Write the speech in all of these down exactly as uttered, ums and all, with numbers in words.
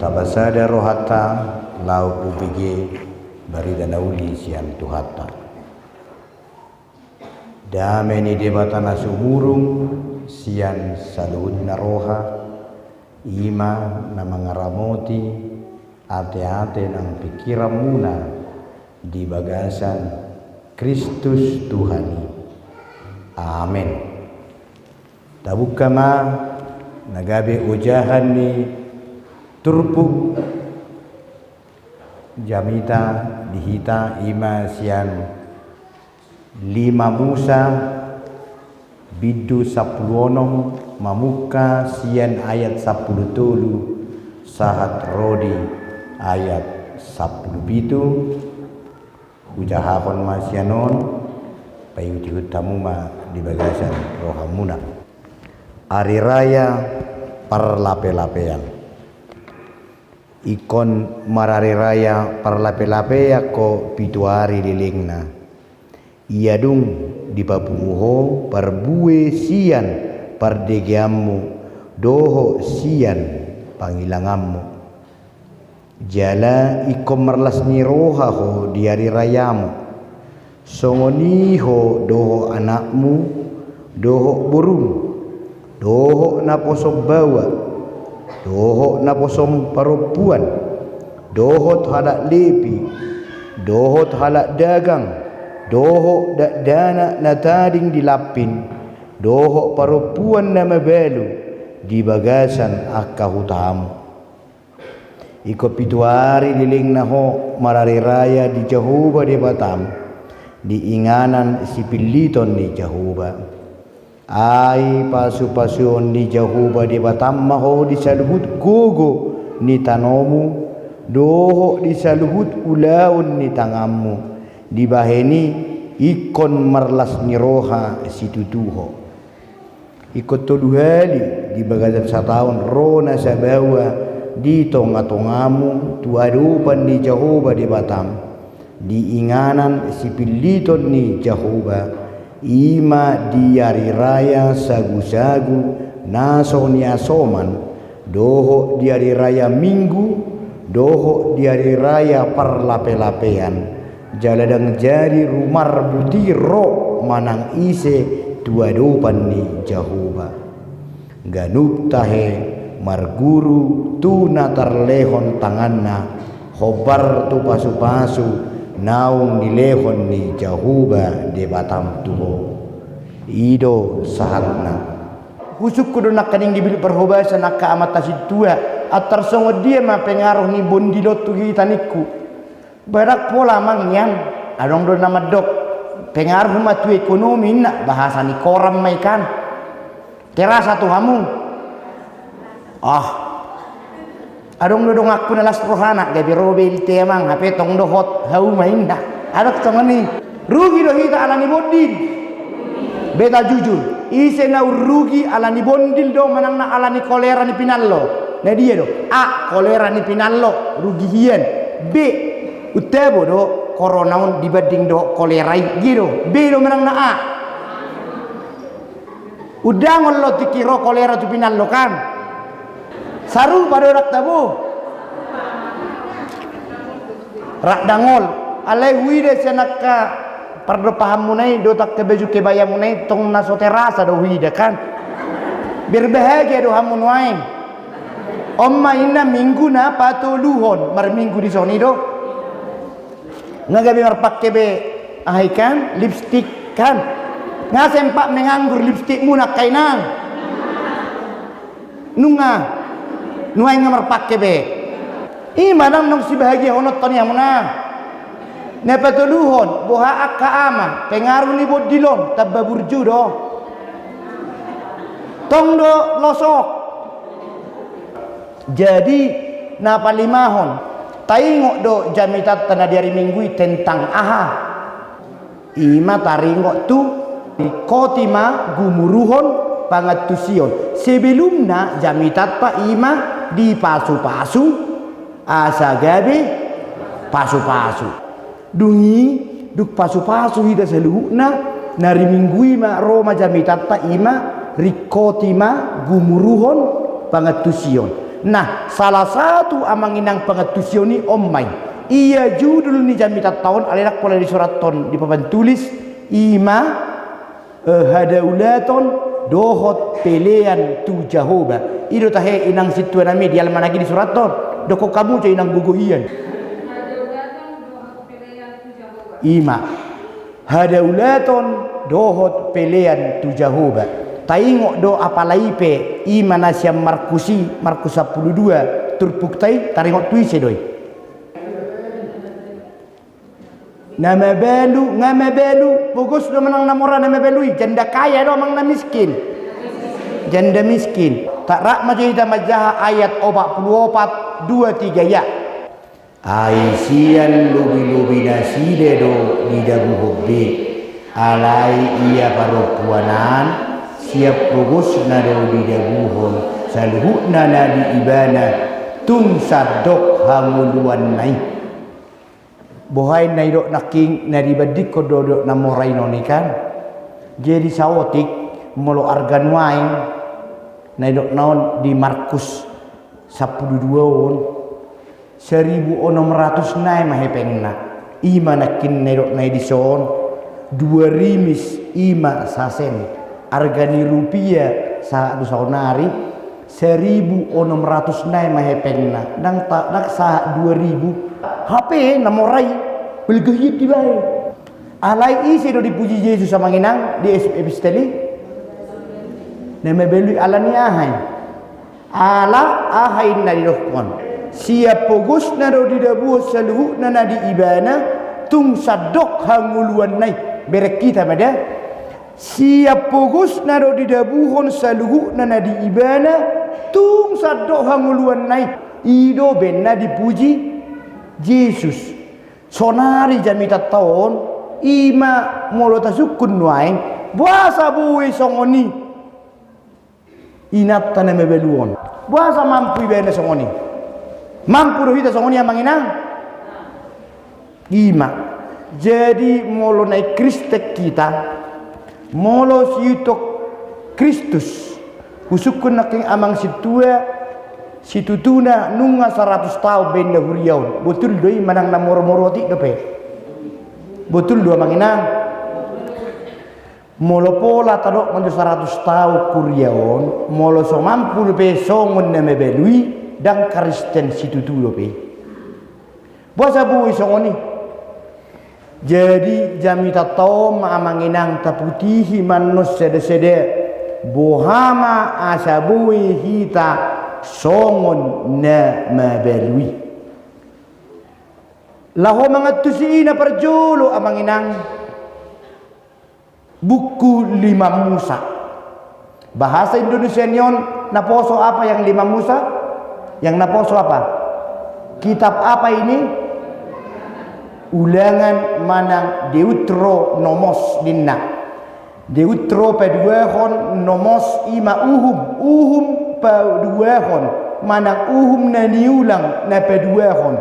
Tapasada rohanta laho hubege barita na uli sian Tuhanta. Dame ni Debata na sumurung sian saluhutna roha, i ma na mangaramoti ateate nang pingkiranmuna di bagasan Kristus Tuhan i. Amen. Tabuka ma na gabe ojahan ni turpuk jamita di hita, i ma sian lima Musa bindu sampulu onom, mamungka sian ayat sampulu tolu sahat ro di ayat sampulu pitu. Hujahahon ma sian on, paihutihut hamu ma di bagasan rohamuna. Ari Raya Parlapelapean. Ingkon marari raya parlapelapean ho pitu ari lelengna. Ia dung dipapungu ho parbue sian pardegeanmu dohot sian pangilanganmu. Jala ingkon marlas ni roha ho di ari rayamu. Songon i ho dohot anakmu, dohot borum, dohot naposom baoa, dohot naposom parompuan, dohot halak Lepi, dohot halak dagang, dohot dakdanak na tading di lampin, dohot parompuan na mabalu di bagasan angka hutamu. Ingkon pitu ari lelengna ho marari raya di Jahowa Debatam, di inganan sipilliton ni Jahowa. Ai pasupasuon ni Jahowa Debatam ma ho di saluhut gogo ni tanomu, dohot di saluhut ulaon ni tanganmu, dibahen i ingkon marlas ni roha situtu ho. Ingkon tolu hali di bagasan sataon ro na sabaoa di tongatongamu tu adopan ni Jahowa Debatam, di inganan sipilliton ni Jahowa, i ma di ari raya sagusagu na so niasoman, dohot di ari raya Minggu, dohot di ari raya parlapelapean, jala ndang jadi rumar buti ro manang ise tu adopan ni Jahowa. Ganup tahe marguru tu na tarlehon tanganna, hombar tu pasupasu naung nilehon ni Jahowa Debatam tu ho. I do sahatna. Husungkun do nangkaning di bilik parhobasan angka amanta sintua, antar songon dia ma pengaruh ni bondil on tu hita ningku. Badak pola amang nian, adong do na mandok, pengaruh ma tu ekonomi inna, bahasa ni koran ma i kan. Terasa tu hamu? Ah. Adong do donganku na las rohana, gabe ro be i te amang, hape tong do hot hauma inna. Adong songon i. Rugi do hita ala ni bondil. Beta jujur, ise na urrugi ala ni bondil do manang na ala ni kolera ni pinallo? Na dia do? A, kolera ni pinallo, rugi hian. B, untabo do korona on dibanding do kolera i, dia do? B do manang na A? Undangon lo tingki ro kolera tu pinallo kan? Sarupa do rap tabo? Rap dangol. Alai huida sian angka pardompahanmuna i dohot angka baju kebayamuna i tong na so terasa do huida kan? Berbahagia do hamu nuaeng. On ma inna minggu na patoluhon, marminggu dison i do. Nga gabe marpake be aha i kan, lipstik kan. Nga sempat menganggur lipstikmuna angka inang? Nunga. Nuaeng nga marpake be. I ma nang naung sibahagiahononta i hamuna. Na patoluhon, boha angka ama, pengaruh ni bondil on tamba burju do? Tong do losok. Jadi na palimahon, taingot do jamitanta na di ari Minggu i tentang aha? I ma taringot tu ringkoti ma gumuruhon pangantusion. Sebelumna jamitanta i ma dipasupasu asa gabe pasupasu. Dung i, dung pasupasu hita saluhutna, na ari Minggu i ma ro ma jamitanta i ma ringkoti ma gumuruhon pangantusion. Nah, salah satu amang inang pangantusion i on ma i. Ia judul ni jamitanta on, alai ndang pola disurathon di papan tulis, i ma, eh, hadaulaton dohot pelean tu Jahowa. I do tahe inang sintua nami, di almanak i disurathon. Dokkon hamu jo inang gogo hian. I ma. Hadaulaton dohot pelean tu Jahowa. Taingot do apala i pe, i ma na sian Markus i, Markus sampulu dua, turpukta i, taringot tu ise do i? Na mabalu, nga mabalu, pogos do manang na mora na mabalu i, janda kaya do manang na miskin? Janda miskin. Rap ma jo hita manjaha ayat opat pulu opat, dua tiga ya. Ai sian lobilobi nasida do didabuhon be, alai ia parompuan an, sian pogosna do didabuhon saluhutna na di ibana, tung sandok hangoluanna i. Boha i na didok nangkin, na dibandingkon do didok na mora i on i kan. Jadi saotik, molo arga nuaeng, na didok na on di Markus sampulu dua on, saribu onom ratus nai ma hepengna. I ma nangkin na didok na i dison, dua rimis i ma sasen. Arga ni rupia sahat tu saonari, saribu onom ratus nai ma hepengna. Ndang ta-, ndang sahat dua ribu. Hape na mora i, balga hian dibaen. Alai ise do dipuji Jesus amang inang di es-, epistel i? Na mabalu i, ala ni aha i? Ala aha i na didokkon? Sian pogosna do didabuhon saluhutna na di ibana, tung sandok hangoluanna i. Bereng hita ma da. Sian pogosna do didabuhon saluhutna na di ibana, tung sandok hangoluanna i. I do umbahen na dipuji Jesus. Sonari jamitanta on, i ma molo tasungkun nuaeng, boasa boi songon i inanta na mabalu on? Boasa mampu ibana songon i? Mampu do hita songon i amang inang? I ma. Jadi molo naeng Kristen hita, molo siihuthon Kristus, husungkun nangkin amang sintua, situtuna nunga saratus taon baenna huria on. Botul do i manang na moro-moro otik dope? Botul do amang inang? Molo pola tadok ma jo saratus taon huria on, molo so mampu dope songon na mabalu i, ndang Kristen situtu dope. Boasa boi songon i? Jadi jamitanta on ma amang inang taputihi ma annon sada-sada, boha ma asa boi hita songon na mabalu i. Laho mangantusi i na parjolo amang inang, buku Lima Musa. Bahasa Indonesia ni on, naposo apa yang Lima Musa? Yang naposo apa? Kitab apa ini? Ulangan manang Deuteronomos ninna. Deutero paduahon, nomos i ma uhum, uhum paduahon, manang uhum na niulang na paduahon.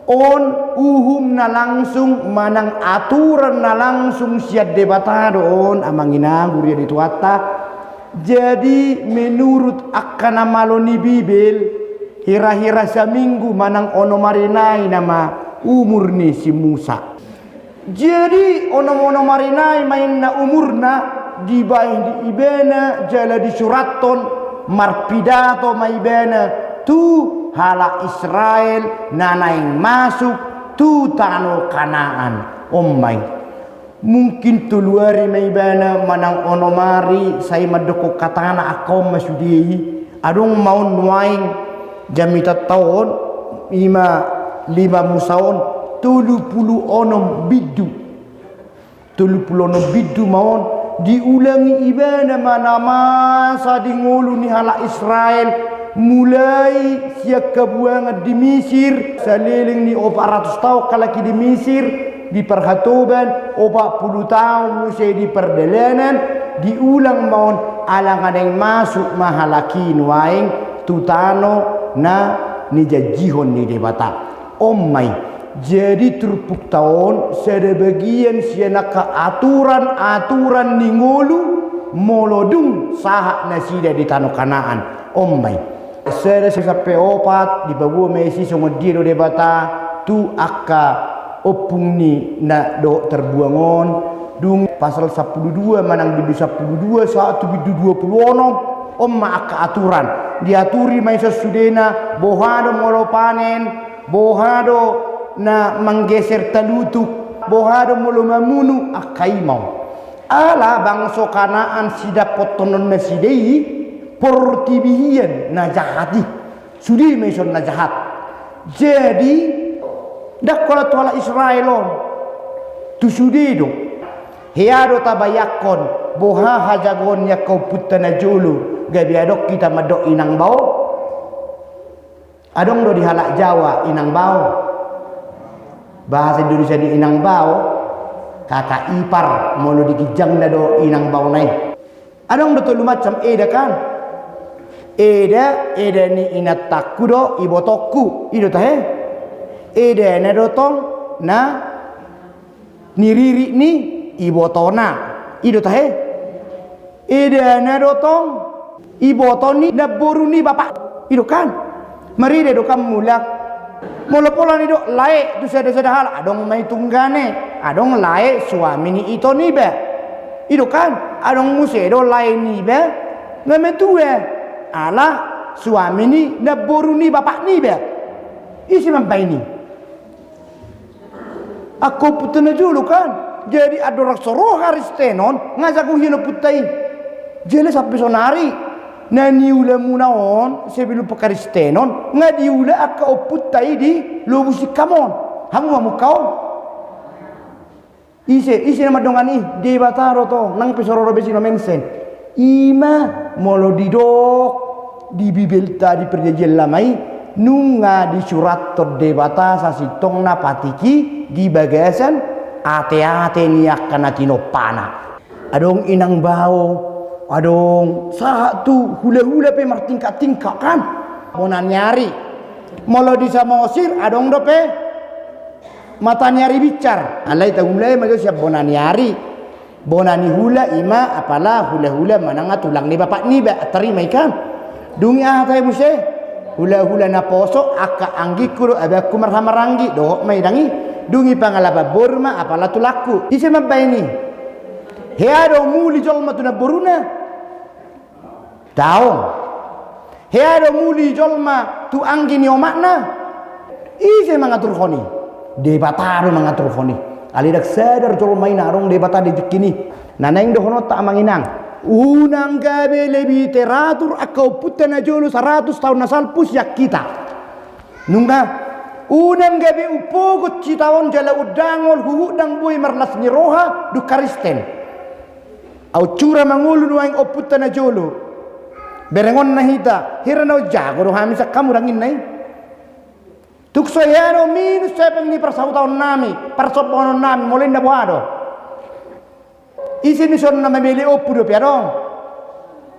On uhum na langsung manang aturan na langsung sian Debata do on, amang inang huria ni Tuhanta. Jadi menurut angka na malo ni Bibel, hira-hira saminggu manang onom ari nai nama umur ni si Musa. Jadi onom-onom ari nai ma inna umurna, dibaen di ibana jala disurathon, marpidato ma ibana tu halak Israel na naeng masuk tu tano Kanaan. On ma i. Mungkin tolu ari ma ibana manang onom ari sai mandokkon hatana, angka on ma sude i. Adong ma on nuaeng jamitanta on, i ma Lima Musa on, tolu pulu onom bindu. Tolu pulu onom bindu ma on, diulangi ibana ma na masa di ngolu ni halak Israel, mulai sian habuangan di Misir, saleleng ni opat ratus taon halak i di Misir, di parhatoban, opat pulu taon muse di pardalanan, diulang ma on, ala nga naeng masuk ma halak i nuaeng tu tano na nijanjihon ni Debata. On ma i. Jadi turpukta on sada bagian sian angka aturan-aturan ni ngolu molo dung sahat nasida di tano Kanaan. On ma i. Sada sampe opat, dipaboa ma isi songon dia do Debata tu angka ompung ni na dohot tarbuang on. Dung pasal sampulu dua manang bindu sampulu dua sahat tu bindu dua pulu onom, on ma angka aturan. Diaturi ma ison sudena, boha do molo panen, boha do na manggeser talutuk, boha do molo mamunu, angka i ma on. Ala bangso Kanaan sidapothonon nasida i portibi hian na jahat i. Sude ma ison na jahat. Jadi, ndang holan tu halak Israel on. Tu sude do. Hea do tabayangkon, boha hajagoon ni angka ompunta najolo, gabe adong hita mandok inang bao. Adong do di halak Jawa inang bao. Bahasa Indonesia ni inang bao, kakak ipar, molo di ginjangna do inang bao na i. Adong do tolu macam eda kan. Eda, eda ni inantangku do ibotongku, i do tahe. Edana do tong na niririt ni ibotona, i do tahe. Edana do tong iboto ni namboru ni bapak, i do kan. Marida do kan mulak. Molo pola nidok lae tu sada-sada halak, adong ma i tunggane, adong lae suami ni ito niba, i do kan. Adong muse do lae niba na matua, ala suami ni namboru ni bapak niba. Ise mambaen i? Angka ompunta najolo kan. Jadi andorang so ro Haristenon, nga jago hian ompunta i. Jala sampe sonari na niulamuna on sebelum Haristenon, nga diula angka ompunta i di Lobus Singkam on. Hamu ma mungka on. Ise, ise na mandongani? Debata do tong, nang pe so ro Robesi Nomensen. I ma molo didok di Bibelta di Perjanjian Lama i, nunga disurathon Debata sasintongna patik i di bagasan ate-ate ni angka na tinompana. Adong inang bao, adong sahat tu hula-hula pe martingkat-tingkat kan. Bona ni ari. Molo di Samosir adong dope mata ni ari binsar. Alai taulai ma jo sian bona ni ari. Bona ni hula i ma apala hula-hula manang tulang ni bapak niba, tarima i kan. Dung i aha tahe muse? Hula-hula naposo angka anggingku dohot abangku marhamaranggi, dohot ma i dang i. Dung i pangalapan boru ma apala tulangku. Ise mambaen i? Hea do muli jolma tu namboruna? Daong. Hea do muli jolma tu anggi ni omakna? Ise mangaturhon i? Debata do mangaturhon i. Alai ndang sadar jolma i na adong Debata di tingki i. Na naeng dohononta amang inang, unang gabe lebih teratur angka ompunta najolo saratus taon na salpu sian hita. Nunga, unang gabe umpogot hita on jala undangol huhut ndang boi marlas ni roha dung Haristen. Aut sura mangolu nuaeng ompunta najolo. Berengonna hita, hira na umjago do hami sian hamu dang inna i. Tung so hea do minus hepeng ni parsahutaonnami, parsombaononnami, molo inna boha do? Ise ni son na mambele ompu dope adong?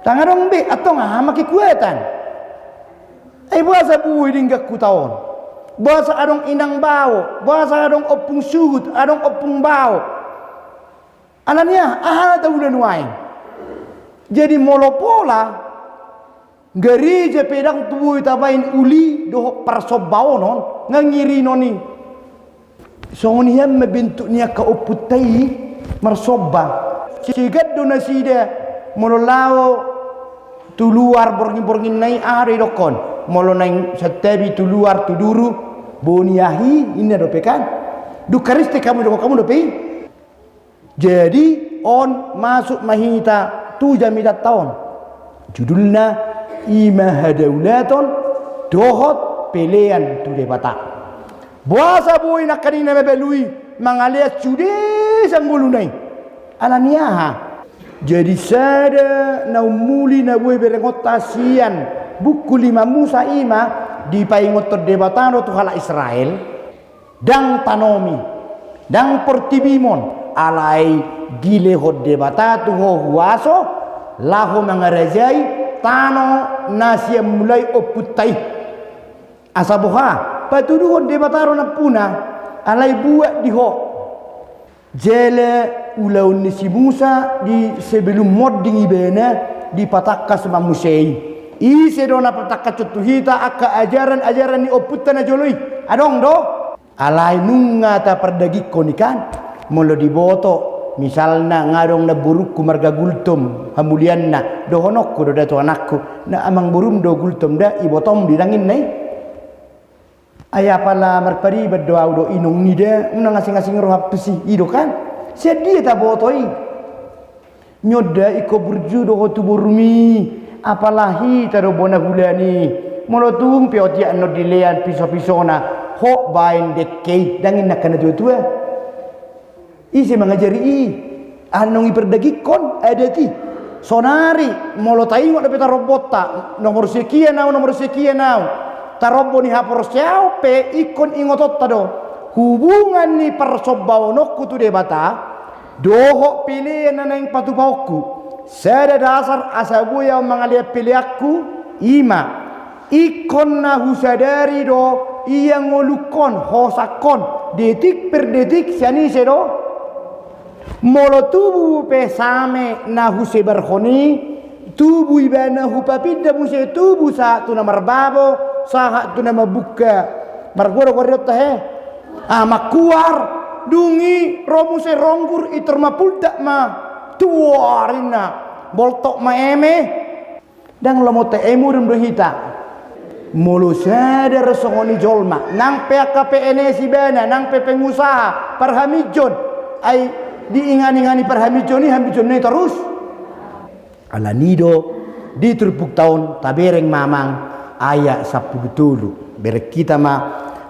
Ndang adong be, antong aha ma kekuatan? Ai boasa boi denggan huta on? Boasa adong inang bao? Boasa adong ompung suhut, adong ompung bao? Alani aha? Aha na taula nuaeng? Jadi molo pola gareja pe ndang tubu tabaen uli dohot parsombaonon, nga ngirinon i. Songon i ma bentuk ni angka ompunta i marsomba. Segan do nasida molo laho tu luar borngin-bornginna i, aha do idokkon? Molo naeng santabi tu luar tu duru, boni ahi, inna dope kan? Dung Haristen hamu, idokkon hamu dope i. Jadi on masuk ma hita tu jamitanta on. Judulna i ma hadaulaton dohot pelean tu Debata. Boasa boi nangkaning na mabalu i mangalean sude sian ngoluna i? Alani aha? Jadi sada na ummuli na boi berengonta sian buku Lima Musa i ma dipaingothon Debata do tu halak Israel. Ndang tanomi, ndang portibimon, alai dilehon Debata tu ho huaso, laho mangarajai tano na sian mulai ompunta i. Asa boha? Patuduhon Debata do nampuna, alai buat di ho. Jala ulaon ni si Musa di sebelum monding ibana dipatangkas ma muse i. Ise do na patangkashon tu hita angka ajaran-ajaran ni ompunta na jolo i? Adong do? Alai nunga tapardagingkon i kan. Molo diboto, misalna nga adong namborungku marga Gultom, hamulianna, dohononku do da tu anakku, na amangborum do Gultom da, ibotom di tanginna i. Ai apala marpariban do au dohot inong ni da, unang asing-asing roham tusi, i do kan? Sian dia taboto i? Nyon da ingkon burju do ho tu borumi, apala hita do bona hulani. Molo tung pe otik annon dilean piso-pisona, ho baen dengke i, dang inna angka na tua-tua. Ise mangajari i? Annon i pardagingkon adat i. Sonari molo taingot dope tarombonta, nomor sekian au, nomor sekian au, tarombo ni haporseaon pe ingkon ingotonta do hubungan ni parsombaononku tu Debata dohot pelean na naeng patupaonku. Sada dasar asa boi au mangalean peleanku, i ma ingkon na husadari do ia ngolungkon, hosakkon, detik per detik sian ise do. Molo tubu pe same na husebarhon i, tubu ibana hupapinda muse tubu sahat tu na marbabo, sahat tu na mambungka. Margoar-goar i onta he. Ah, mangkuar, dung i ro muse ronggur, intor mapultak ma, tuar inna, boltok ma eme. Dang lomo te emurem do hita. Molo sadar songon i jolma, nang pe angka P N S ibana, nang pe pengusaha, parhaminjon, ai diingan-ingani parhaminjon i, haminjon i torus. Alani do di turpukta on tabereng ma amang ayat sampulu tolu. Bereng hita ma,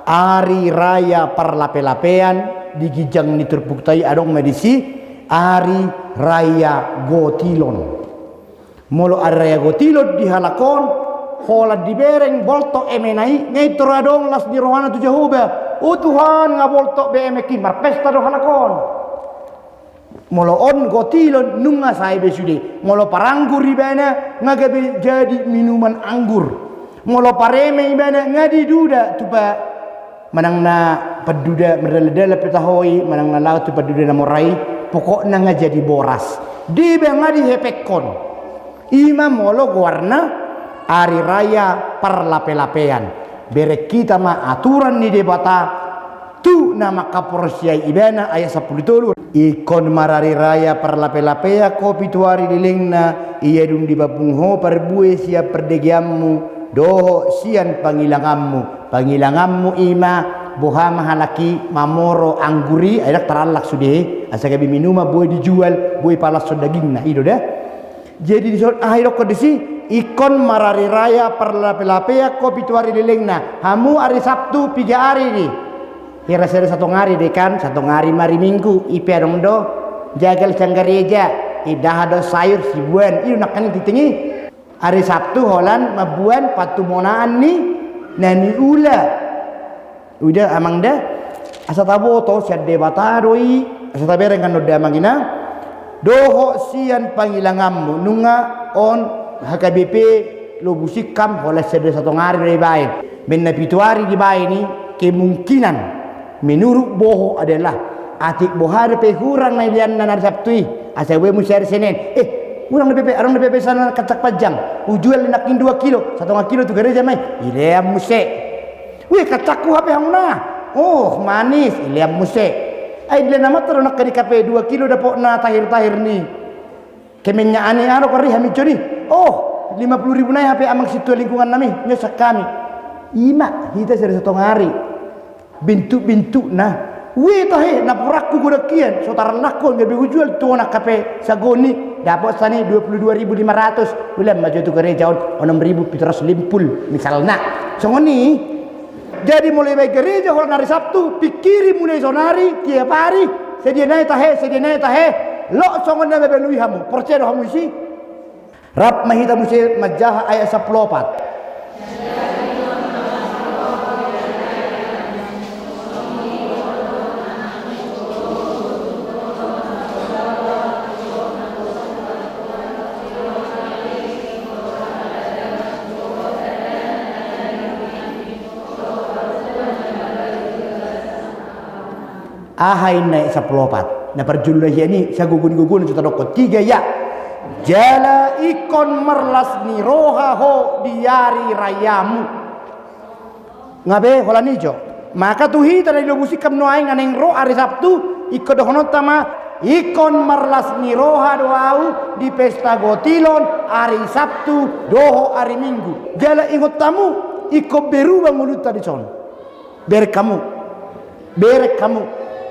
ari raya parlape-lapean, di ginjang ni turpukta i adong ma disi ari raya gotilon. Molo ari raya gotilon di halak on, holan dibereng boltok emena i, nga intor adong las ni rohana tu Jahowa. O Tuhan, nga boltok be emeku i, marpesta do halak on. Molo on gotilon, nunga sae be sude. Molo paranggur ibana, nga gabe jadi minuman anggur. Molo pareme ibana, nga diduda tupa manang na panduda mardalan-dalan pe taho i, manang na laho tu panduda na mora i, pokokna nga jadi boras. Deba nga dihepekhon. I ma molo goarna ari raya parlape-lapean. Bereng hita ma aturan ni Debata tu na mangkaporseai ibana, ayat sampulu tolu. Ingkon marari raya parlape-lapean ho pitu ari lelengna, ia dung dipapungu ho parbue sian pardegeanmu dohot sian pangilanganmu. Pangilanganmu i ma boha ma halak i mamoro anggur i, ai dang tarallak sude, asa gabe minuman, boi dijual, boi palashon dagingna, i do da. Jadi dison aha idokkon disi, ingkon marari raya parlape-lapean ho pitu ari lelengna. Hamu ari Sabtu piga ari di? Hira sada satongari do i kan, satongari ma ari Minggu, i pe adong do jagal sian gareja, indahan do sayur sibuan, i do nangkaning tinting i. Ari Sabtu holan mambuan pantumonaan ni na niula. Uida amang da, asa taboto sian Debata do i, asa tabereng annon da amang inang. Dohot sian pangilanganmu, nunga on H K B P Lobusingkam, holan sada satongari do dibaen. Baen na pitu ari dibaen i, kemungkinan menurut boho adalah atik boha dope hurang na ileanna na ari Sabtu i, asa bue muse ari Senen. Eh, hurang dope, adong dope pesanan kacang panjang, hujual nangkin dua kilo, satonga kilo tu gareja ma i, ilean muse. Weh, kacangku hape hamu na. Oh, manis, ilean muse. Ai dilean amanta do nangkin i hape dua kilo dapotna tahir-tahir ni kemenyan i, anu, kari haminjon i. Oh, lima puluh ribu nai hape amang sintua lingkungan nami, nyo sian hami. I ma hita sada satongari. Bintuk-bintukna. Weh tahe, napuranku godang hian, so tarallak ho, gabe hujual tu anak hape sagon i, dapot sian i dua puluh dua ribu lima ratus, ulam ma jo tu gareja on onom ribu pitu ratus lima puluh, misalna. Songon i. Jadi molo ibaen gareja holan ari Sabtu, pingkiri mulai sonari, tiap ari, sadia nai tahe, sadia nai tahe, lot songon na mabalu i hamu, porsea do hamu disi? Rap ma hita muse manjaha ayat sampulu opat. Aha inna ayat sampulu opat? Na parjolo na hian i, sagogo ni gogo na so tadokkon, tiga ya. Jala ingkon marlas ni roha ho di ari rayamu. Nga be, holan i jo. Maka tu hita na dilobus ingkon nuaeng na naeng ro ari Sabtu, ingkon dohononta ma, ingkon marlas ni roha do ahu di pesta gotilon ari Sabtu dohot ari Minggu. Jala ingot hamu, ingkon berubah ngolunta dison. Bereng hamu. Bereng hamu.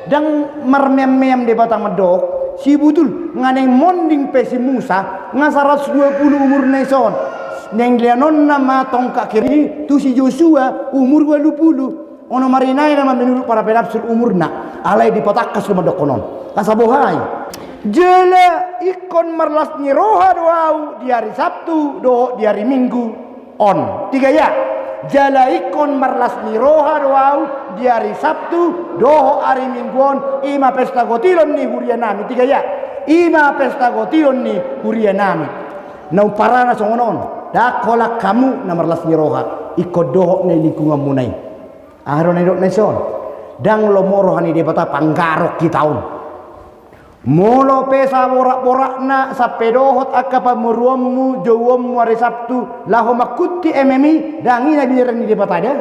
Ndang marmeam-meam Debata mandok, sibutul, nga naeng monding pe si Musa, nga saratus dua pulu umurna dison. Naeng leanonna ma tongkat kiri tu si Josua umur ualu pulu. Ono marinai nama menurut para penafsir umurna. Alai dipatangkas do mandok honon. Asa boha i. Jala ingkon marlas ni roha do ahu di ari Sabtu dohot di ari Minggu on. Tiga ya. Jala ingkon marlas ni roha do ahu di ari Sabtu dohot ari Minggu on, i ma pesta gotilon ni huria nami. Tiga ya. I ma pesta gotilon ni huria nami. Na umparana songon on, ndang holan hamu na marlas ni roha, ingkon dohot na i lingkunganmuna i. Aha do na nidok na dison? Ndang lomo roha ni Debata panggaron hita on. Molo pe saborak-borakna sampe dohot angka pamoruonmu, jouonmu ari Sabtu, laho mangkunti M M I, ndang i na biaran ni Debata da.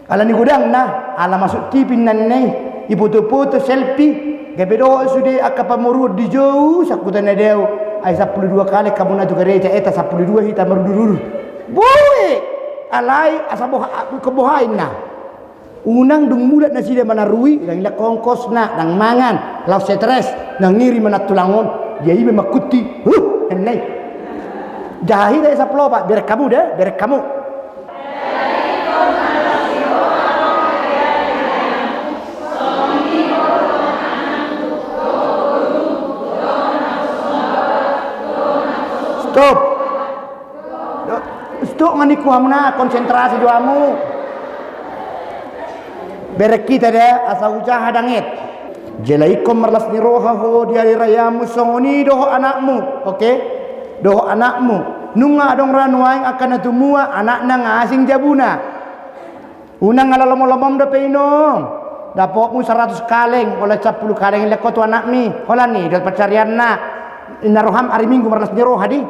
Ala ni godangna, ala masuk T V na ninna i, ipoto-poto, selfie, gabe dohot sude angka pamoruon dijou, sangkutan na dao, ai sampulu dua kali hamu na tu gareja, eta sampulu dua hita marudur-udur. Boi! Alai, asa boha, ingkon boha inna. Unang dung mulak nasida manarui, ndang ilak ongkosna, ndang mangan, laos stres, ndang iri ma na tulang on, dia iba mangkunti, huh, ninna i. Jahi da esa plopa, bereng hamu da, bereng hamu. Stop. Stop, nga ningku hamu na, konsentrasi jo hamu. Bereng hita da, asa usaha danget. Jala ingkon marlas ni roha ho di ari rayamu, songon i dohot anakmu, oke? Dohot anakmu. Nunga adong ra nuaeng angka na tumua, anakna nga asing jabuna. Unang ala lomo-lomom dope inong. Dapotmu saratus kaleng, olo sampulu kaleng ilehon ho tu anakmi. Holan i, dohot pansarianna. Inna roham ari Minggu marlas ni roha di.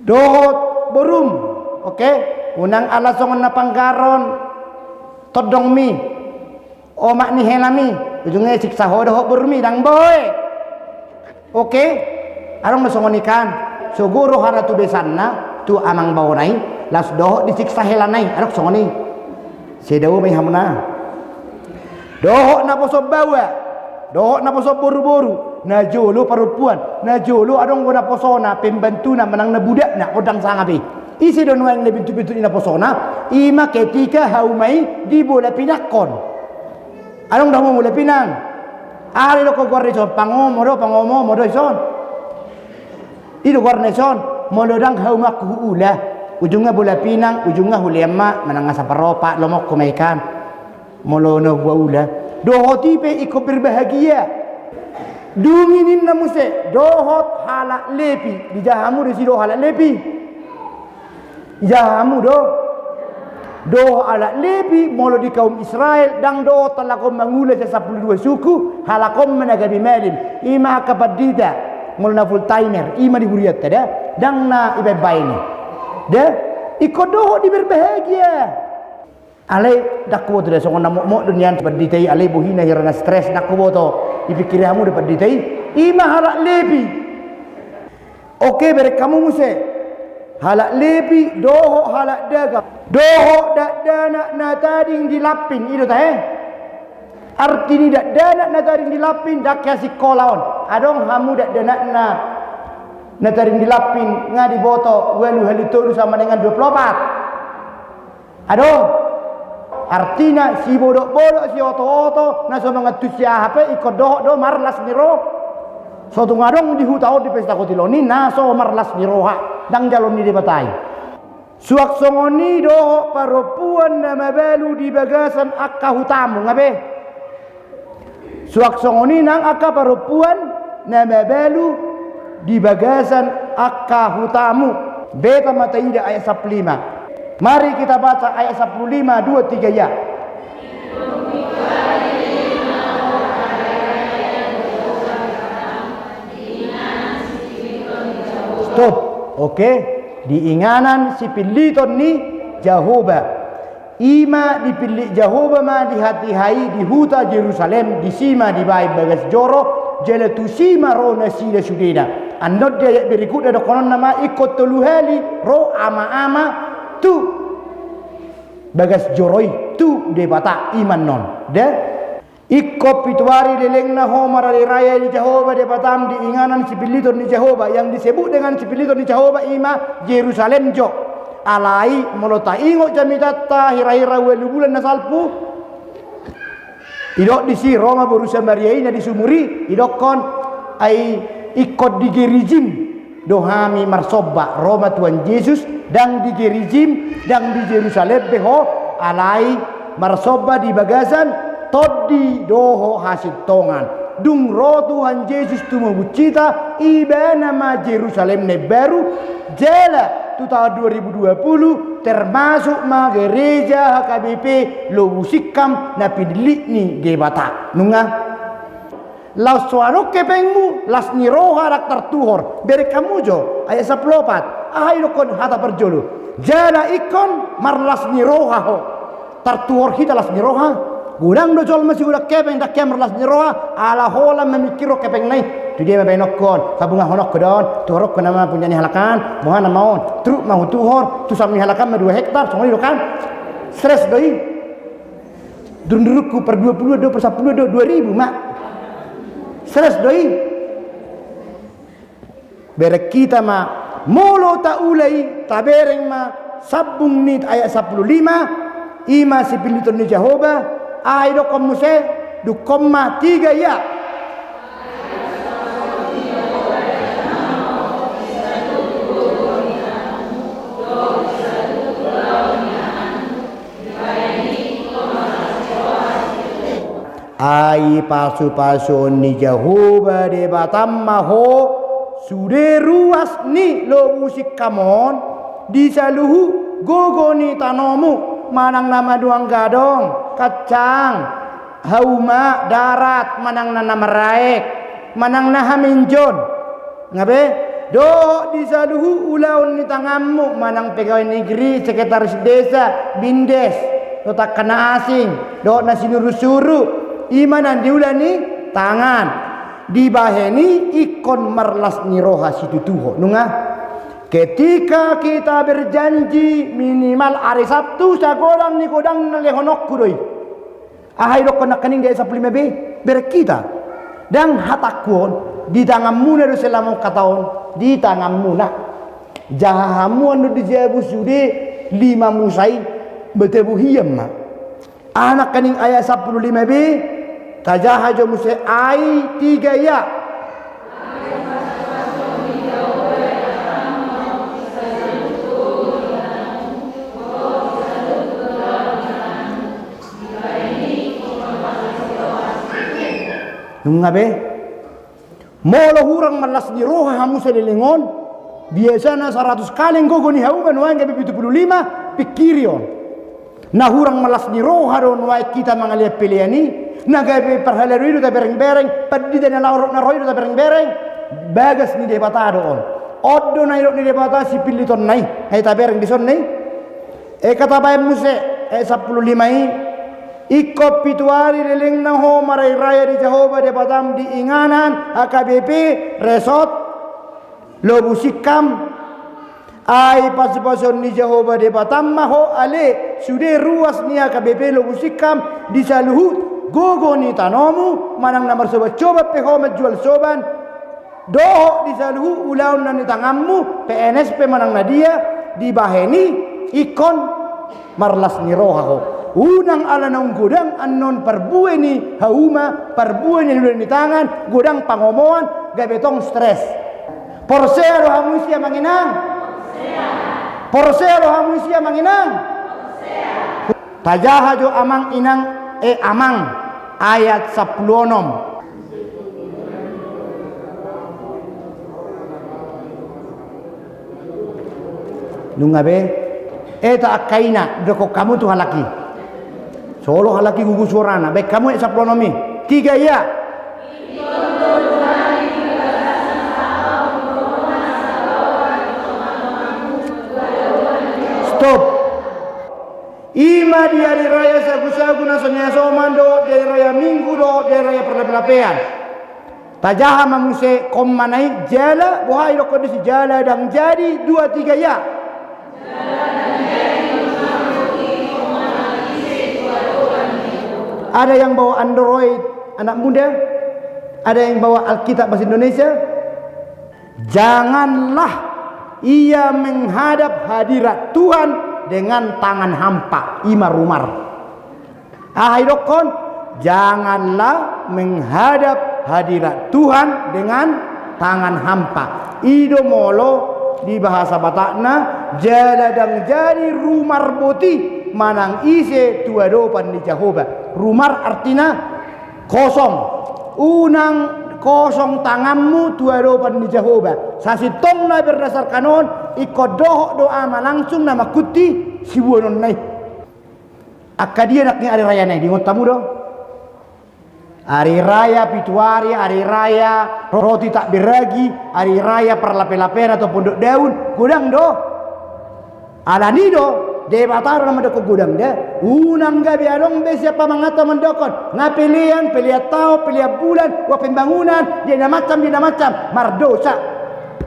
Dohot borum, oke? Unang ala songon na panggaron tondongmi, omak ni helami, ujungna siksa ho dohot borumi, ndang boi. Oke? Adong do songon i kan, sogo rohana tu besanna, tu amang baona i, laos dohot disiksa helana i, adong songon i. Sai dao ma i hamuna. Dohot naposo baoa, dohot naposo boruboru, najolo parompuan, najolo adong do naposona, pembantuna, manang na budakna, ondang sangap i. Ise do nuaeng na bintuk-bintuk ni naposona, i ma ketika hauma i di bola pinangkon. Adong do hamu bola pinang. Aha do goarna dison, pangomo do, pangomo-omo do dison. I do goarna dison, molo ndang haumanku huula, ujungna bola pinang, ujungna hulean ma, manang asa paropa, lomongku ma i kan. Molo na huula, dohot i pe ingkon berbahagia. Dung i ninna muse, dohot halak Lepi, dijaha hamu do disi dohot halak Lepi. Dijaha hamu do? Dohot halak Lepi, molo di kaum Israel, ndang dohot halak on mangula sian sampulu dua suku, halak on ma na gabe malim. I ma angka pandita, molo na full timer, i ma di hurianta da, ndang na ibaen-baen i. Da, ingkon dohot di berbahagia. Alai, ndang huboto da songon na mokmok do nian pandita i, alai bohina hira na stres, ndang huboto. Dipingkiri hamu do pandita i, i ma halak Lepi. Oke, bereng hamu muse. Halak Lepi, dohot halak dagang. Dohot dakdanak na tading di lampin, i do tahe. Arti ni dakdanak na tading di lampin, ndang hea sikola on. Adong hamu dakdanakna na tading di lampin, nga diboto, ualu hali tolu sama dengan dua pulu opat. Adong. Artina, sibodok-bodok, siotooto, na so mangantusi aha pe, ingkon dohot do marlas ni roha. So tung adong di huta on di pesta gotilon i, na so marlas ni roha. Ndang jaloon ni Debata i. Suang songon i dohot parompuan na mabalu di bagasan angka hutamu, nga be? Suang songon i nang angka parompuan na mabalu di bagasan angka hutamu. Beta ma taida ayat sampulu lima. Mari kita baca ayat sampulu lima, dua, tiga, ya. Stop. Oke. Di inganan sipilliton ni Jahowa. I ma dipillit Jahowa ma di hatiha i di huta Jerusalem, disi ma dibaen bagas joro, jala tusi ma ro nasida sudena. Annon di ayat berikutna dohononna ma ingkon tolu hali ro ama-ama tu bagas joro i, tu Debata, i ma annon. Da? Ingkon pitu ari lelengna ho marari raya di Jahowa Debatam di inganan sipilliton ni Jahowa. Yang disebut dengan sipilliton ni Jahowa i ma Jerusalem jo. Alai molo taingot jamitanta hira-hira ualu bulan na salpu, didok disi ro ma boru Samaria i na di sumur i, didokkon, ai ingkon di Gerizim do hami marsomba. Ro ma Tuhan Jesus, ndang di Gerizim, ndang di Jerusalem be ho, alai marsomba di bagasan tondi dohot hasintongan. Dung ro Tuhan Jesus tumubus hita, ibana ma Jerusalem na imbaru, jala tu tahun dua ribu dua puluh termasuk ma gereja H K B P Lobu Singkam na pinillit ni Debata. Nunga? Laos so adong hepengmu, las ni roha ndang tartuhor. Bereng hamu jo, ayat sampulu opat. Aha didokkon hata parjolo? Jala ingkon marlas ni roha ho. Tartuhor hita las ni roha? Godang do jolma sigodang hepeng ndang hea marlas ni roha, ala holan mamingkirhon hepengna i. Tu dia ma baenonhon, pabungahononku do on, tuhorhon nama punjaan ni halak an, boha nama on, truk ma hutuhor, tu samping ni halak an ma dua hektar, songon i do kan? Stres do i. Durung-durungku per dua puluh do, per sampulu do, dua ribu ma. Stres do i. Bereng hita ma, molo taula i, tabereng ma sambung ni ayat sampulu lima, i ma sipilliton ni Jahowa, aha didokkon muse, dungkon ma tiga ia. Ai pasu-pasuon ni Jahowa Debatam ma ho, sude ruas ni Lobu Singkam on, di saluhut gogo ni tanomu, manang na manuang gadong, kacang, hauma, darat, manang na, na maraek, manang na haminjon. Nunga be, dohot di saluhut ulaon ni tanganmu, manang pegawai negeri, sekretaris desa, bindes, dohot angka na asing, dohot na sinuru-suru, i ma na niula ni tangan. Dibahen i ingkon marlas ni roha situtu ho. Nunga? Ketika kita berjanji minimal ari Sabtu, sagodang ni godang na lehononku do i. Aha didokkon nangkaning di ayat sampulu lima be? Bereng hita. Ndang hatangku on, di tanganmuna do selama on hata on, di tanganmuna. Jaha hamu annon dijabu sude lima musa i, beta bohian ma. Aha nangkaning ayat sampulu lima be? Tajaha jo muse ai tiga ia. Nunga be? Molo hurang marlas ni roha hamu saleleng on, biasana saratus kaleng gogo ni hauma nuaeng gabe pitu pulu lima, pingkiri on. Na hurang marlas ni roha do nuaeng hita mangalean pelean i, na gabe parhalado i do tabereng-bereng, pandita na laho dohot na ro i do tabereng-bereng, bagas ni Debata do on. On do na nidok ni Debata sipillitonna i, na tabereng dison i. Eka tabaen muse, ayat sampulu lima i, ingkon pitu ari lelengna ho marari raya di Jahowa Debatam di inganan H K B P Resort Lobu Singkam, ai pasu-pasuon ni Jahowa Debatam ma ho ale sude ruas ni H K B P Lobu Singkam di saluhut gogo ni tanomu, manang na marsoban-soban pe ho manjual soban, dohot di saluhut ulaon na ni tanganmu, P N S pe manang na dia, dibahen i ingkon marlas ni roha ho. Unang ala naung godang annon parbue ni hauma, parbue ni niula ni tangan, godang pangomoan, gabe tong stres. Porsea do hamu isi amang inang? Porsea do hamu isi amang inang? Tajaha jo amang inang, eh, amang, ayat sampulu onom. Nunga be? Eta angka ina, dokkon hamu tu halak i. Solo halak i gugu suarana, baen hamu ayat sampulu onom i. Tiga ia. Ima di ari raya sagu-sagu na songon i, asoman dohot di ari raya Minggu dohot di ari raya parlape-lapean. Tajaha ma muse komma na i, jala boha idokkon disi, jala ndang jadi dua tiga ya. Ada yang bawa Android anak muda? Ada yang bawa Alkitab bahasa Indonesia? Janganlah ia menghadap hadirat Tuhan dengan tangan hampa. Ima rumar. Aha idokkon? Janganlah menghadap hadirat Tuhan dengan tangan hampa. I do molo di bahasa Batakna, jala ndang jadi rumar boti manang ise tu adopan ni Jahowa. Rumar artina kosong. Unang kosong tanganmu tu adopan ni Jahowa. Sasintongna berdasarkan on, ingkon dohot do ama langsung na mangkuti sibuanonna i. Angka dia nangkin ari rayana i, diingot hamu do? Ari raya pitu ari, ari raya roti tak beragi, ari raya parlape-lapean atau pondok daun, godang do. Alani do, Debata do na mandokkon godang da. Unang gabe adong be sian pamanganta mandokkon, nga pelean, pelean taon, pelean bulan, uang pembangunan, dia na macam, dia na macam, mardosa.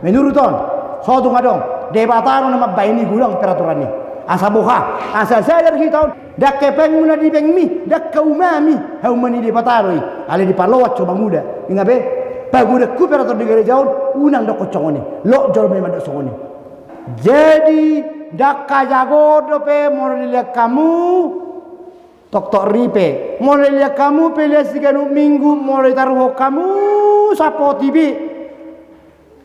Menurut on, so tung adong, Debata do na mambaen i, godang peraturan i. Asa boha, asa sadar hita on, ndang hepengmu na di bengmi, ndang haumami, hauma ni Debata do i. Alai dipaloas so mangula, inga be, pagodangku peraturan di gareja on, unang dokkon songon i, lot jolma i mandok songon i. Jadi, ndang hajagoon dope molo dilean hamu toktok ripe. Molo dilean hamu pelean siganup minggu, molo ditaruhon hamu sapoti be.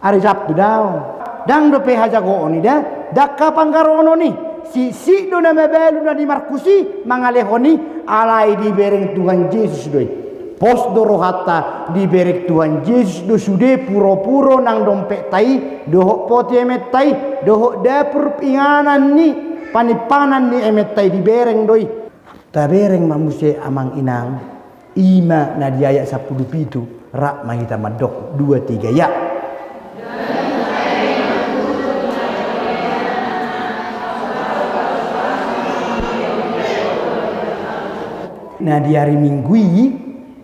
Ari Sabtu daong. Ndang dope hajagoon i da, ndang hapanggaronon i. Siksik do na mabalu na di Markus i mangalehon i, alai dibereng Tuhan Jesus do i. Pos do rohanta, dibereng Tuhan Jesus do sude puro-puro nang dompekta i, dohot poti ementa i, dohot dapur inganan ni panimpanan ni ementa i, dibereng do i. Tabereng ma muse amang inang, ima na di ayat sampulu pitu, rap ma hita mandok dua tiga ya. Na di ari Minggu i,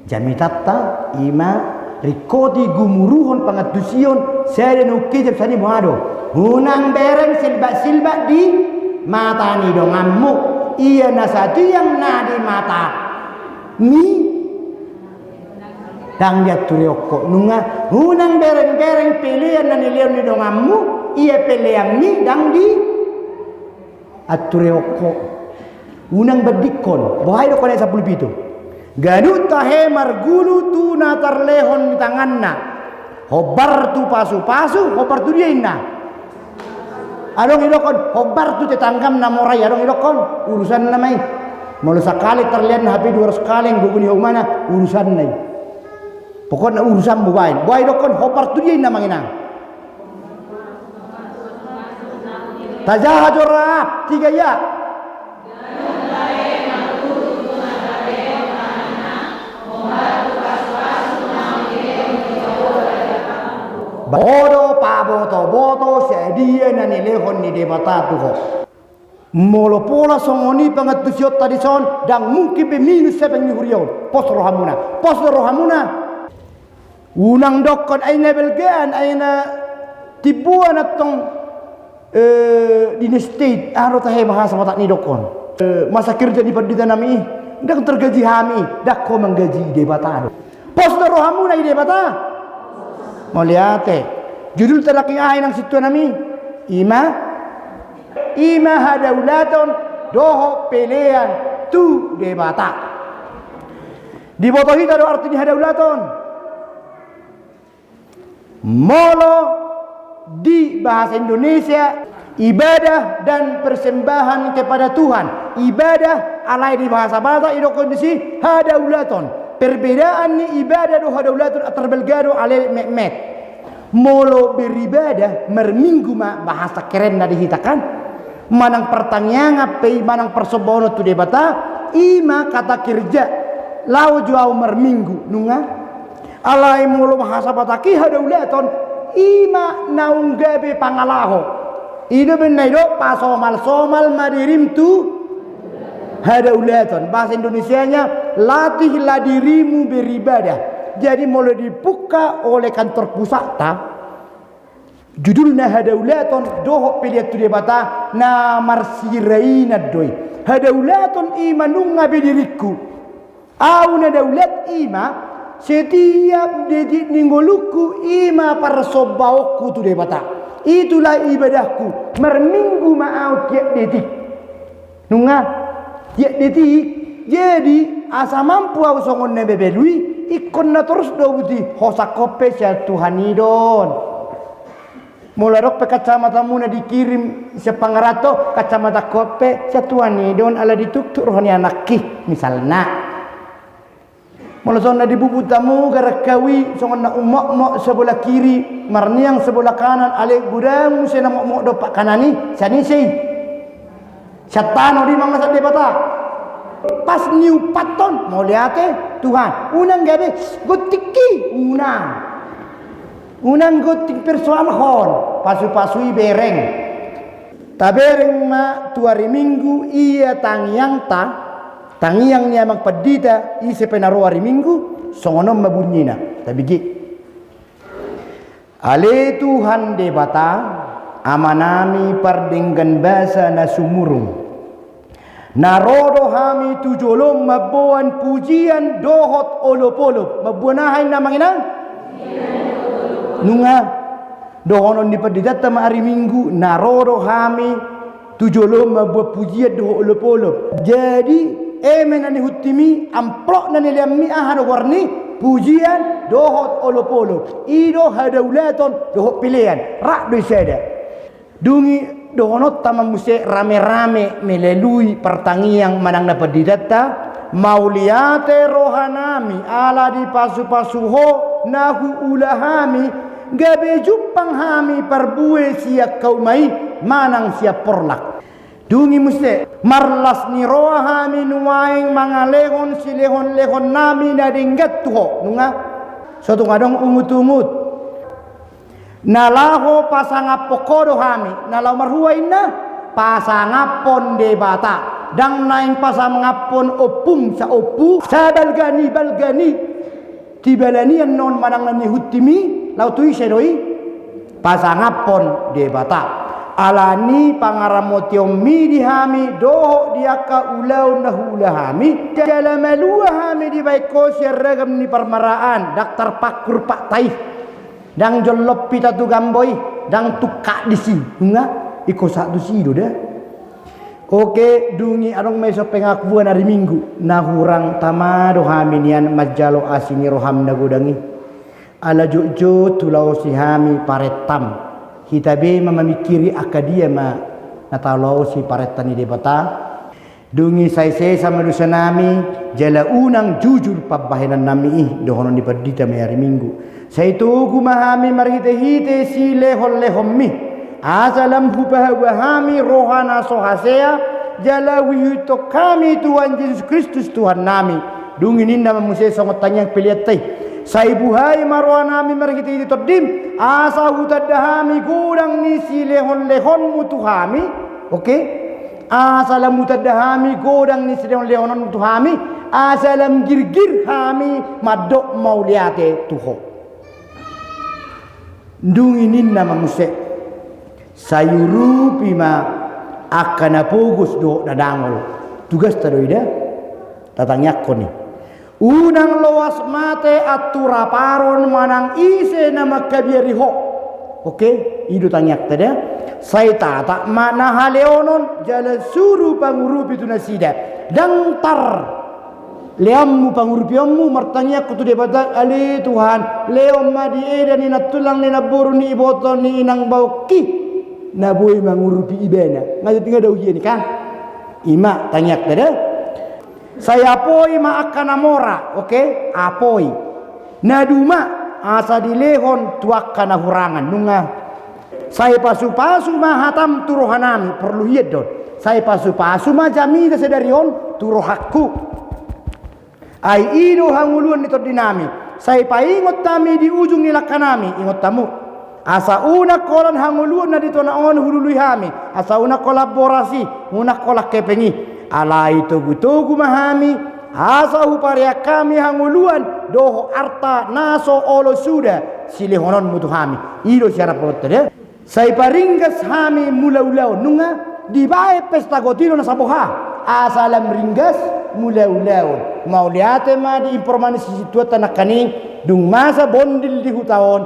jamitanta, ima ringkot i gumuruhon pangantusion, sada na ungkejam sani boha do. Unang bereng silbak-silbak di mata ni donganmu, ia na satiang na di mata ni ndang dianturehon ho. Nunga, unang bereng-bereng pelean na nilehon ni donganmu, ia peleanmi ndang dianturehon ho. Unang bandingkon. Boha idokkon ayat sampulu pitu? Ganup tahe margulu tu na tarlehon ni tanganna. Hombar tu pasu-pasu, hombar tu dia inna? Adong idokkon, hombar tu tetanggam na mora i, adong idokkon, urusanna ma i. Molo sakali tarlean hape dua ratus kaleng gogo ni haumana, urusanna i. Pokokna urusanmu baen. Boha idokkon, hombar tu dia inna amang inang? Tajaha jo rap, tiga ya. Bodo paboto-boto sadia na nilehon ni Debata tu ho. Molo pola songon i pangantusionta dison, ndang mungkin be minus hepeng ni huria on. Pos rohamuna, pos do rohamuna. Unang dokkon ai na balgaan, ai na timboan antong, eh, di state, aha do tahe bahasa Batak ni dokkon, eh, masa kerja ni pandita nami i, ndang tergaji hami i, ndang ho manggaji, i Debata do. Pos do rohamuna, i Debata. Mauliate. Judulta nangkin aha inang sintua nami? Ima, ima hadaulaton dohot pelean tu Debata. Diboto hita do arti ni hadaulaton? Molo di bahasa Indonesia, ibadah dan persembahan kepada Tuhan. Ibadah, alai di bahasa Batak idokkon disi hadaulaton. Perbedaan ni ibadah dohot hadaulaton antar balga do, alai metmet. Molo beribadah, marminggu ma bahasa kerenna di hita kan? Manang partangiangan pe i, manang parsombaonon tu Debata, ima kata kerja. Laho jo au marminggu, nunga? Alai molo bahasa Batak i hadaulaton, ima naung gabe pangalaho. I do umbahen na i do, pasomal-somal ma dirim tu Hadaulaton, bahasa Indonesianya, latihlah dirimu beribadah. Jadi molo dibuka oleh kantor pusakta, judulna hadaulaton dohot pelean tu Debata na marsirainan do i. Hadaulaton i ma nunga be diringku. Au na daulat i ma, setiap detik ni ngolungku i ma parsombaonku tu Debata. Itulah ibadahku, marminggu ma au tiap detik. Nunga, tiap detik. Jadi, asa mampu au songon na mabalu i, ingkon na torus do buti, hosanhon pe sian Tuhan i do on. Molo adong pe kacamatamu na dikirim sian pangaranto, kacamata hon pe sian Tuhan i do on ala dituktuk roha ni anakki, misalna. Molo songon na di bubut hamu, garak hau i songon na umokmok sebelah kiri, marniang sebelah kanan, alai godang muse na mokmok dompak kanan i, sian ise i? Sian tano do i mangasahon Debata. Pas niumpathon, mauliate Tuhan. Unang gabe gontingki, unang. Unang gonting persoalhon, pasu-pasu i bereng. Tabereng ma tu ari Minggu ia tangiangta, tangiang ni amang pandita, ise pe na ro ari Minggu, songon on ma bunyina, tabege. Ale Tuhan Debata, Amanami pardenggan basa na sumurung. Na ro do hami tu jolom mamboan pujian dohot olop-olop. Mamboan aha inna amang inang? Nunga, dohonon ni panditanta ma ari Minggu, na ro do hami tu jolom mamboan pujian dohot olop-olop. Jadi, eme na nihutimi, amplop na nileanmi, aha do goarni? Pujian dohot olop-olop. I do hadaulaton dohot pelean. Rap do i sada. Dung i dohononta ma muse rame-rame melalui partangiang manang na panditanta, mauliate rohanami ala dipasu-pasu Ho na huula hami, gabe jumpang hami parbue sian hauma i manang sian porlak. Dung i muse, marlas ni roha hami nuaeng mangalehon silehon-lehonnami na denggan tu Ho. Nunga, so tung adong ungut-ungut. Na laho pasangaphon Ho do hami, na laho marhua inna, pasangaphon Debata. Ndang naeng pasangaphon ompum saompu, sabalga ni balga ni. Tibalanian non manang na nihutimi, laho tu ise do i? Pasangaphon Debata. Ala ni pangaramotionmi di hami, dohot di angka ulaon na huula hami, jala malua hami dibahen Ho sian ragam ni parmaraan, ndang tarpangkur patta i. Ndang jollop hita tu gambo i, ndang tungkak disi, nunga, ingkon sahat tusi do da. Oke, dung i adong ma dison pengakuan ari Minggu, na hurang tama do hami nian manjalo asi ni roham na godang i. Ala jotjot hulaosi hami parentam. Hita be ma mamingkiri angka dia ma na talaosi parenta ni Debata. Dung i sai sesa ma dosanami, jala unang jujur pambahenannami i, dohonon ni pandita ma i ari Minggu. Sai togu ma hami marhite-hite silehon-lehonmi. Asa lam hupahaua hami roha na so hasea, jala huihuthon hami Tuhan Jesus Kristus Tuhannami. Dung i ninna ma muse songon tangiang peleanta i. Sai buhai ma rohanami marhite-hite tondim, asa hutanda hami godang ni silehon-lehonmu tu hami. Oke? Asa lam hutanda hami godang ni silehon-lehononmu tu hami, asa lam girgir hami mandok mauliate tu Ho. Dung i ninna ma muse, sai urupi ma angka na pogos dohot na dangol. Tugasta do i da, tatangiangkon i. Unang loas mate antu raparon manang ise na mangkabiari Ho. Oke, i do tangiangta da. Sai tatap ma na haleonon jala suru pangurupi tu nasida. Ndang tar leanmu pangurupionmu, martangiang ho tu Debata, ale Tuhan, lehon ma di eda ni nantulang ni namboru ni iboto ni inang baoki na boi mangurupi ibana. Nga tinggal dao hian i kan? I ma tangiangta da. Sai apoi ma angka na mora, oke? Apoi. Na duma, asa dilehon tu angka na hurangan, nunga. Sai pasu-pasu ma hatam tu rohanami, porlu hian do on. Sai pasu-pasu ma jamita sadari on tu rohangku. Ai i do hangoluan ni tondinami. Sai paingot hami di ujung ni langkanami, ingot hamu. Asa unang holan hangoluan na di tona on hulului hami, asa unang holan boras i, unang holan hepeng i. Alai togu-togu ma hami, asa hupareang hami hangoluan dohot arta na so olo suda silehononmu tu hami. I do siaraphononta, da. Sai paringgas hami mulaulaon, nunga dibaen pesta gotino na saboha, asa lam ringgas mulaulaon. Mauliate ma di informasi situan tanakkan i, dung masa bondil di huta on,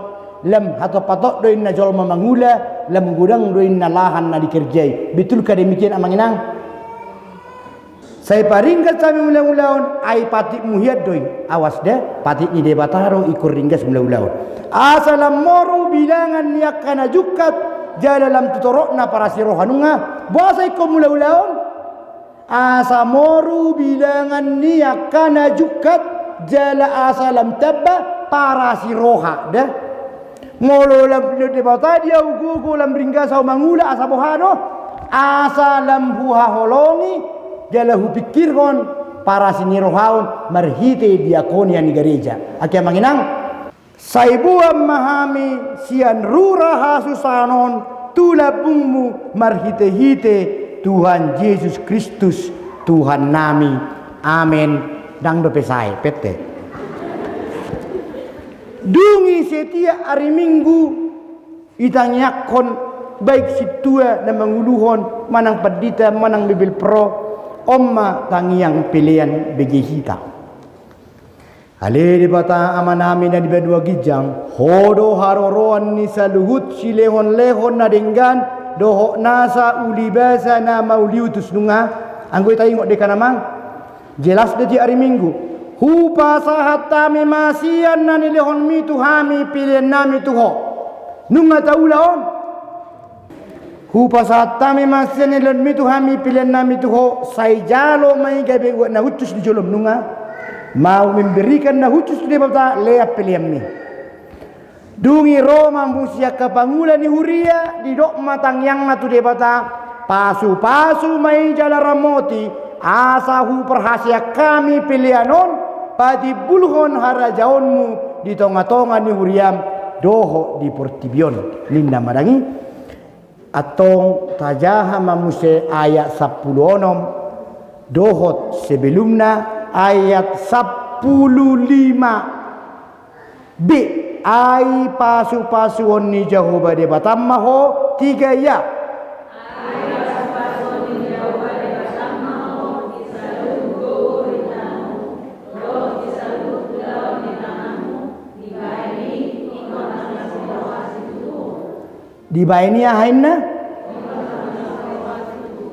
lam hatop-hatop do inna jolma mangula, lam godang do inna lahan na dikerjai. Betulkah demikian, amang inang? Sai paringgas hami mulaulaon, ai patikmu hian do i. Awas da, patik ni Debata do ingkon ringgas mulaulaon. Asa lam moru bilangan ni angka na jungkat, jala lam tu torop na parasi roha, nunga. Boasa ingkon mulaulaon? Asa moru bilangan ni angka na jungkat, jala asa lam tamba parasi roha, da. Molo lam pinangido Debata di ahu gogo lam ringgas ahu mangula, asa boha do? Asa lam huhaholongi, jala hupingkirhon parasi ni roha on marhite diakonia ni gareja. Angke amang inang, sai boan ma hami sian rura hasusahan on tu lambungmu marhite-hite Tuhan Jesus Kristus, Tuhannami. Amen. Ndang dope sae, pette. Dung i setiap ari Minggu, itangiangkon, baik sintua na manguluhon, manang pandita, manang bibelvrouw, on ma tangiang pelean bege hita. Ale Debata Amanami na di banua ginjang, Ho do haroroan ni saluhut silehon-lehon na denggan, dohot nasa ulibasa na mauliutus, nunga. Anggo i taingot do i, kan amang? Jelas do di ari Minggu. Hupasahat hami ma sian na nilehonmi tu hami peleannami tu Ho. Nunga taula on. Hupasahat hami ma sian na nilehonmi tu hami peleannami tu Ho, sai jalo ma i gabe uap na hushus di jolom, nunga. Mau memberikan na hushus tu Debata, lean peleanmi. Dung i ro ma muse angka pangula ni huria, didok ma tangiangna tu Debata, pasu-pasu ma i jala ramoti, asa huparhaseang hami pelean on patimbulhon harajaonmu di tonga-tonga ni huriam dohot di portibi on, ninna ma dang i. Antong tajaha ma muse ayat sampulu onom dohot sebelumna, ayat sampulu lima B. Ai pasu-pasuon ni Jahowa Debatam ma ho, tiga ya. Dibaen i aha inna?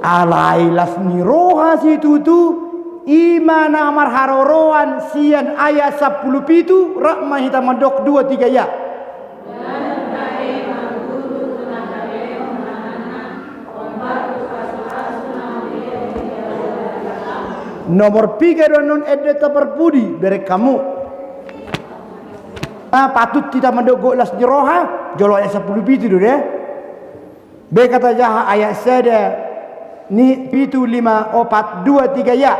Alai las ni roha situtu, i ma na marharoroan sian ayat sampulu pitu, rap ma hita mandok dua tiga ya. Nomor piga do annon ende ta parpudi, bereng hamu. Ah, patut hita mandok gok las ni roha, jolo ayat sampulu pitu do, da. Baen hita tajaha ayat sada, ni pitu, lima, opat, dua, tiga, ya.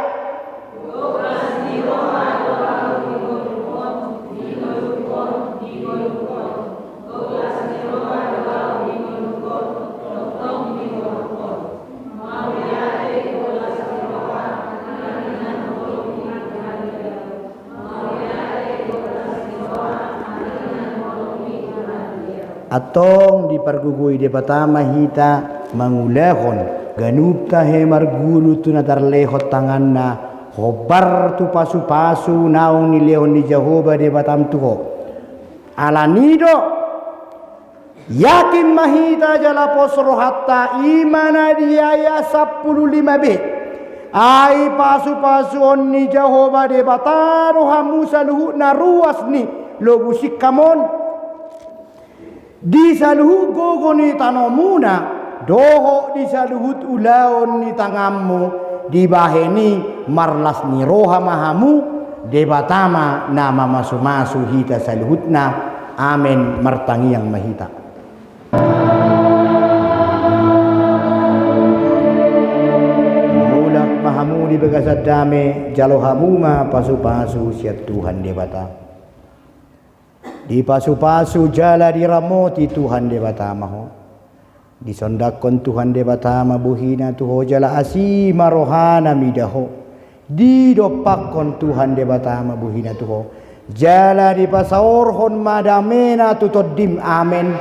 Antong dipargogoi Debata ma hita mangulahon ganup tahe marguru tu na tarlehon tanganna, hombar tu pasu-pasu naung nilehon ni Jahowa Debatam tu ho. Alani do, yakin ma hita jala pos rohanta, i ma na di ayat sampulu lima be. Ai pasu-pasuon ni Jahowa Debata do hamu saluhutna, ruas ni lobus singkam on. Di saluhut gogo ni tanomuna, dohot di saluhut ulaon ni tanganmu, dibahen i marlas ni roha ma hamu, Debata ma na mamasu-masu hita saluhutna. Amen. Martangiang ma hita. Mulak ma hamu di bagasan dame, jalo hamu ma pasu-pasu sian Tuhan Debata. Dipasu-pasu jala diramoti Tuhan Debata ma ho. Disondangkon Tuhan Debata ma bohina tu ho jala asi ma rohana mida ho. Didompakkon Tuhan Debata ma bohina tu ho jala dipasaorhon ma damena tu tondim. Amen.